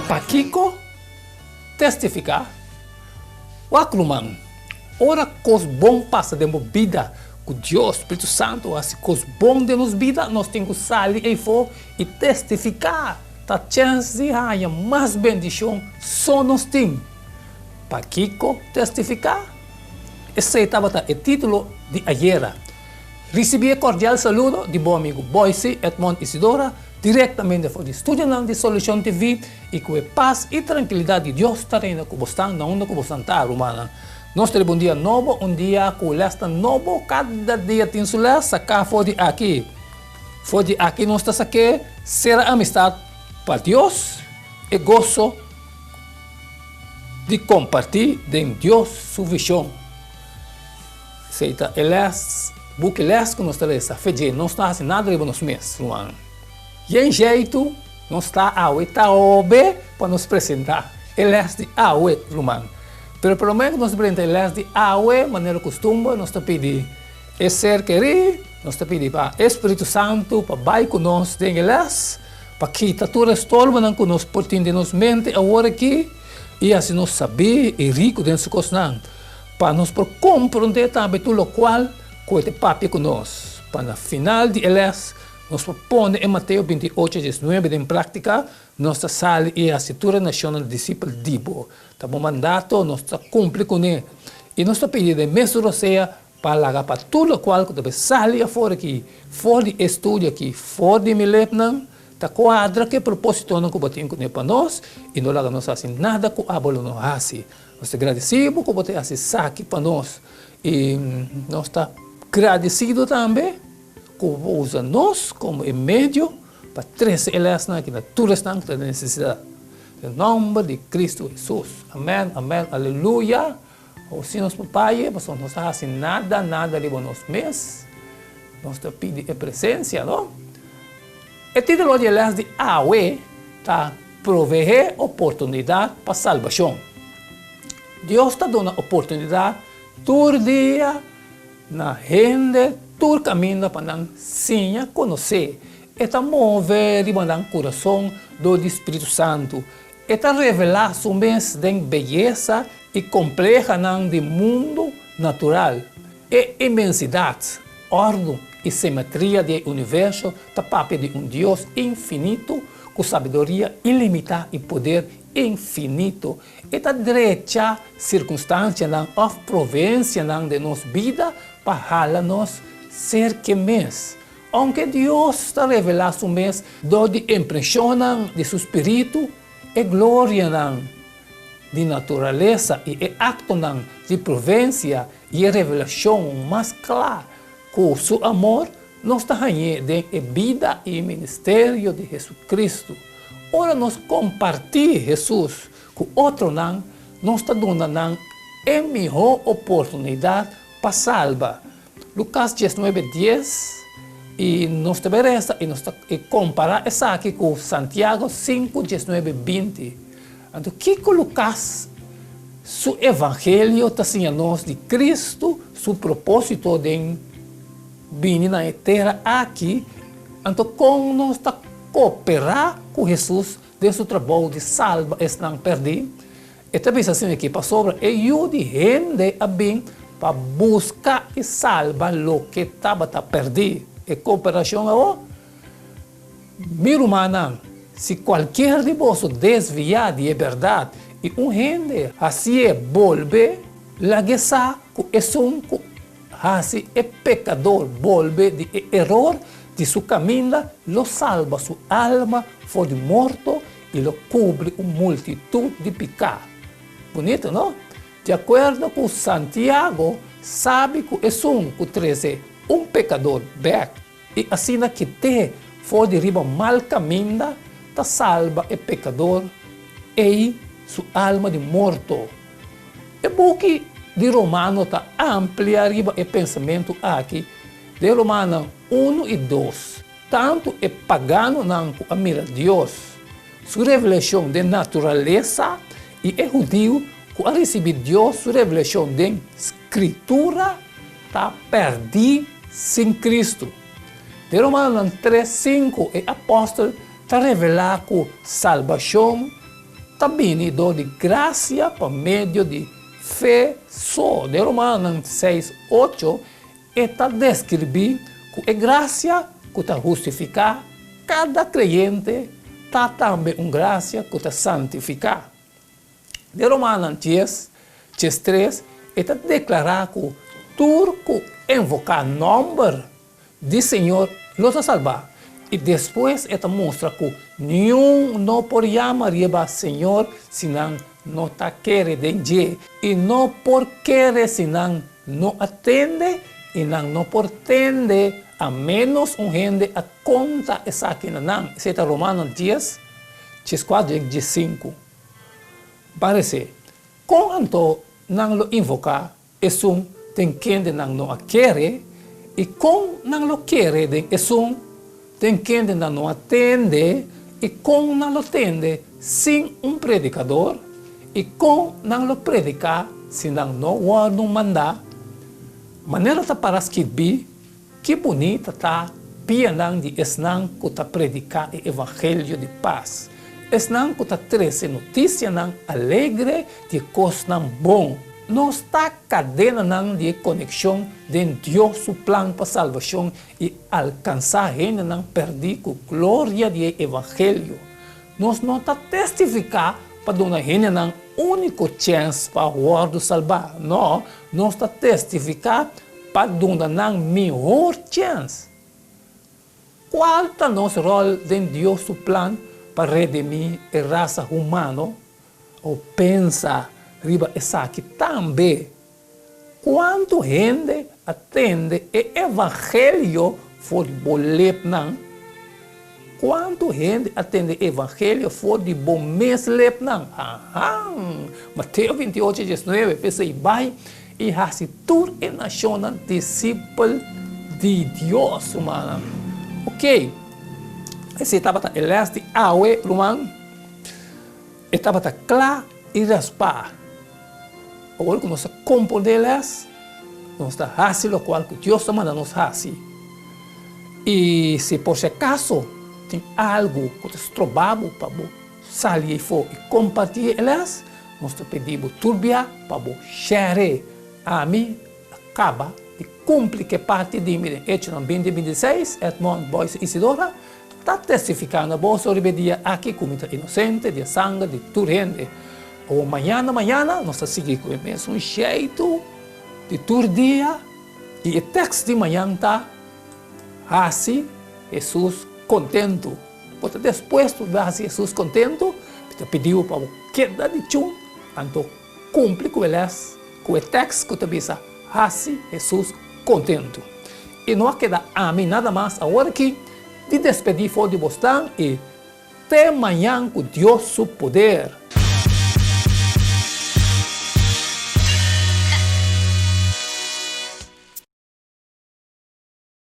Pakiko testifiká? Wak ruman, ora kos bon pasa den bo bida ku Dios, Spiritu Santu, hasi kos bon den nos bida, nos tin ku sali eifó i testifiká. Ta chèns di haña mas bendishon so nos tin. Pakiko testifiká? Esei tabata e título di ayera. Risibí e kordial saludo di bo amigu Boyce Edmond Isidora direktamente for di studionan di Solucion TV i ku e pas i trankilidat di Dios ta reina ku bosnan na unda ku bosnan ta, rumannan. Nos ta riba un dia nobo, un dia ku lèsnan nobo, kada dia tin su lès, saká for di aki. For di aki nos ta sak'é sera amistat pa Dios, e goso di kompartí den Dios su vishon. Esei ta e lès, buki lès ku nos ta lesa. Fe dje, nos no hasi nada riba nos mes, ruman. Yen jeitu nos ta awe ta obe pa nos presentá e lès di awe, ruman. Pero promé ku nos brenta e lès di awe, manera kustumber nos ta pidi e ser kerí, nos ta pidi pa e Spiritu Santu pa bai ku nos den e lès, pa kita tur e storbonan ku nos por tin den nos mente awor aki i hasi nos sabí i riku den su kosnan. Pa nos por komprondé tambe tur lokual ku e ta papia ku nos, pa na final di e lès nos por pone e Mateo 28, 19 den práktika, nos ta sali i hasi tur e nashonnan disipel di bo. Ta bo mandato, nos ta kumpli kuné. I nos ta pidi den mesun rosea pa laga pa tur lokual ku ta bai sali afor aki, for di e studio aki, for di mi lepnan, ta kuadra ku e propósitonan ku bo tin kuné pa nos, i no laga nos hasi nada ku abo lo no hasi. Nos ta gradisí bo ku bo ta hasi esaki pa nos i nos ta gradisido tambe ku bo usa nos komo e medio pa trese e lèsnan aki na tur esnan ku ta den nesesidat. Den nòmber di Kristu Hesus. Amèn, amèn, aleluya. Awor nos por paye pasobra nos ta hasi nada, nada riba nos mes. Nos ta pidi e presensia, no? E título di e lès di awe ta Proveé Oportunidat pa Salbashon. Dios ta duna oportunidat tur dia na hende tur kaminda pa nan siña konosé. E ta move riba nan kurason dor di Spiritu Santu. E ta revelá su mes den beyesa i komplehanan di mundu natural. E inmensidat, òrdu i simetria di e universo ta papia di un Dios infinito ku sabiduria ilimitá i poder infinito. E ta drecha sirkunstansianan òf provensianan den nos bida pa hala nos serka e mes. Ounke Dios ta revelá su mes dor di impreshonnan di su spiritu, e glorianan di naturalesa i e aktonan di provensia i e revelashon mas kla ku su amor nos ta hañ'é den e bida i ministerio di Hesukristu. Ora nos kompartí Hesus ku otronan, nos ta duna nan e mihó oportunidat pa salba. Lukas 19, 10, I nos ta bai resa i nos ta kompará esaki ku Santiago 5, 19, 20. Anto kiko Lukas su Evangelio ta siña nos di Kristu su propósito den bini na e tera aki? Anto kon nos ta kooperá ku Hesus den su trabou di salba esnan pèrdí? E ta bisa asina aki pasobra e Yu di hende a bin pa buska i salba loke tabata pèrdí. E kooperashon awor? Mi rumannan, si kualkier di boso desviá di e bèrdat i un hende hasié bolbe, lag'é sa ku esun ku hasi e pekador bolbe di e eror di su kaminda lo salba su alma for di morto i lo kubri un multitut di piká. Bunito, no? Di akuerdo ku Santiago, sabi ku esun ku trese un pekador bèk I asina kit'é for di riba mal kaminda ta salba e pekador ei su alma di morto. E buki di Romano ta amplia riba e pensamentu aki den Romanan unu i dos. Tantu e paganonan ku a mira Dios su revelashon den naturalesa i e hudiu ku a risibí Dios su revelashon den Skritura ta pèrdí sin Kristu. Den Romanonan 3, 5 e apòstel ta revelá ku salbashon ta bini dor di grasia pa medio di fe so. Den Romanonan seis, ocho e ta deskribí ku e grasia ku ta hustifiká kada kreyente ta tambe un grasia ku ta santifiká. Den Romanonan dies, diestres e ta deklará ku tur ku invoká nòmber di Señor lo ta salbá. I despues e ta mustra ku niun no por yama riba Señor si nan no ta kere den dje, i no por kere si nan no a tende, i nan no por tende a ménos un hende a konta esaki na nan. Esei ta Romanonan dies, dieskuater i diesinku. Parese, kon anto nan lo invoká Esun den kende nan no a kere, i kon nan lo kere den esun den kende nan no a tende, i kon nan lo tende sin un predikador, i kon nan lo prediká si nan no wòrdu mandá? Manera ta para skirbí, Ki bunita ta pianan di esnan ku ta prediká e evangelio di pas, esnan ku ta trese notisianan alegre di e kosnan bon! Nos ta kadenanan di e konekshon den Dios su plan pa salbashon i alkansá hendenan pèrdí ku gloria di e evangelio. Nos no ta testifiká pa duna hendenan úniko chèns pa wòrdu salbá. No, nos ta testifiká pa duna nan mihor chèns. Kual ta nos ròl den Dios su plan pa redimí e rasa humano? O pensa riba esaki tambe, Kuantu hende a tende e evangelio for di bo lepnan? Kuantu hende a tende e evangelio for di bo mes lepnan? Ahan! Mateo 28, 19, P'esei bai i hasi tur e nashonnan disipel di Dios, rumannan. Oke, esei tabata e lès di awe, ruman. E tabata kla i raspá. Awor ku nos a komprondé e lès, nos ta hasi lokual ku Dios ta manda nos hasi. I si por si akaso tin algu ku ta stroba bo pa bo sali eifó i kompartí e lès, nos ta pidi bo tur bia pa bo share. Ami a kaba di kumpli ku e parti di mi den Echonan binti 26, Edmond Boyce Isidora ta testifiká na boso riba e dia aki ku mi ta inosente di e sanger di tur hende. Awor mañana mañana nos ta sigui ku e mesun sheitu di tur dia i e tèks di mañan ta, Hasi Hesus kontentu. Bo ta dispuesto di hasi Hesus kontentu? Mi ta pidi bo pa bo keda di chun anto kumpli ku e lès ku e tèks ku ta bisa Hasi Hesus kontentu. I no a keda ami nada mas awor aki di despedí for di bosnan i te mañan ku Dios su poder.